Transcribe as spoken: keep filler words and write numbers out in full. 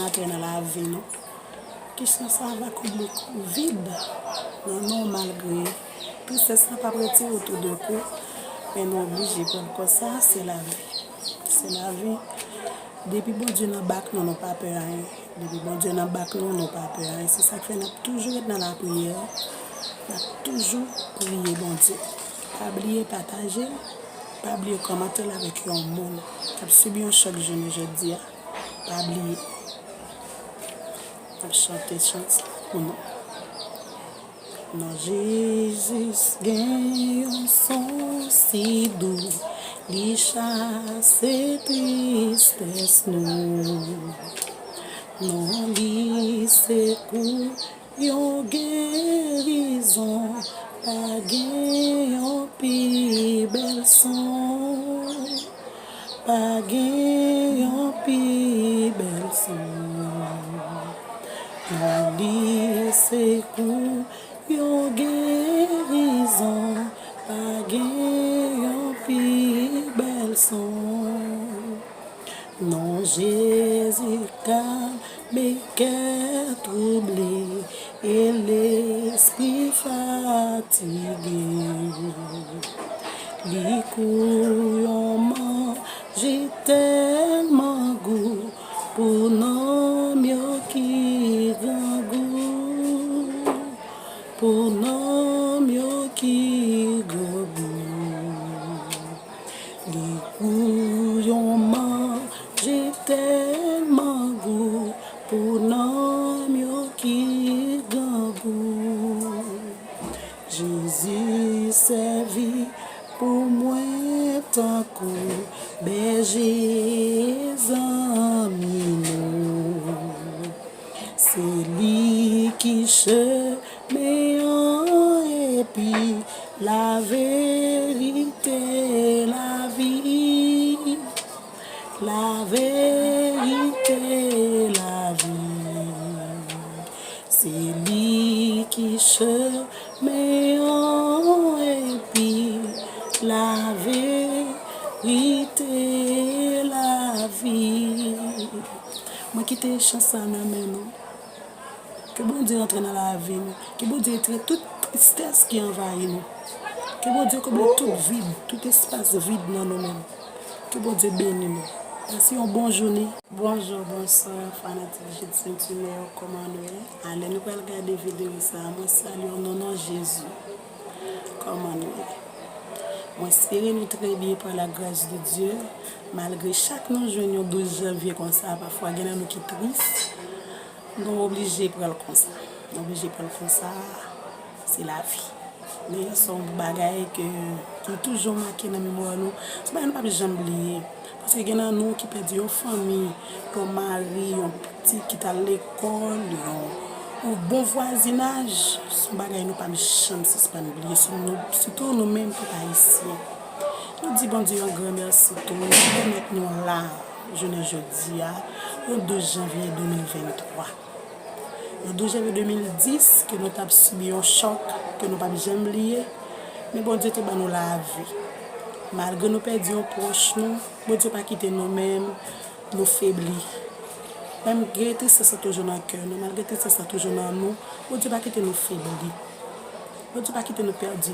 antre nan lavi nou. Kesyon sa va konble kou vid nan nou malgre tristès la p ap retire w toudenkou, men nou oblije pran l konsa, se lavi. Se lavi. Depi Bondye nan bak nou, nou pa pè anyen. Depi Bondye nan bak nou, nou pa pè anyen. Se sa k fè n ap toujou ret nan lapriyè, n ap toujou priye Bondye. Pa bliye pataje l, pa bliye kòmante l avèk yon moun k ap sibi yon chòk jounen jodi a. Pa bliye. N ap chante chant pou nou. Non Jezi gen yon son si dou, li chase tristès nou. Non li se kou yon gerizon, pa gen yon pi bèl son. Pa gen yon pi bèl son. Non li se kou yon gerizon, pa gen yon pi bèl son. Non Jezi kalme kè twouble e lespri fatige. Li kou yon manje tèlman gou pou nanm yo ki grangou, pou nanm yo ki grangou. Li kou yon manje tèlman gou pou nanm yo ki grangou. Jezi sèvi pou mwen tankou bèje zanmi nou. Se li ki chemen an epi laverite, lavi. Laverite, lavi. Se li ki chemen an epi laverite, lavi. Mwen kite chans sa nan men nou. Ke Bondye antre nan lavi nou. Ke Bondye retire tout tristès ki anvayi nou. Ke Bondye konble tout vid, tout espas vid nan nou menm. Ke Bondye beni nou. Pase yon bon jounen. Bonjou, bonswa, fanatik Jid Sentinè yo, kòman nou ye? Alè nou pral gade videyo sa, mwen salye w nan non Jezi. Kòman nou ye? Mwen espere nou trè byen pa la gras de Dye. Malgre chak nou jwenn yon douz janvye konsa, pafwa gen nan nou ki tris, nou oblije pran l konsa. Nou oblije pran l konsa, se lavi. Men se yon bagay ke, ki toujou make nan memwa nou. Se yon bagay nou p ap janm bliye. Paske gen nan nou ki pèdi yon fanmi, yon mari, yon pitit ki t al lekòl, yon, yon bon vwazinaj. Se yon bagay nou p ap janm sispann bliye. Sou nou, sitou nou menm tout Ayisyen. Nou di Bondye yon gran mèsi tou, li pèmèt nou la, jounen jodi a, yon douz janvye de mil venntwa. Yon douz janvye de mil dis, ke nou t ap sibi yon chòk ke nou p ap janm bliye, men Bondye te ban nou lavi. Malgre nou pèdi yon pwòch nou, Bondye pa kite nou menm, nou febli. Malgre tristès la toujou nan kè nou, malgre tristès la toujou nan nou, Bondye pa kite nou febli. Bondye pa kite nou pèdi.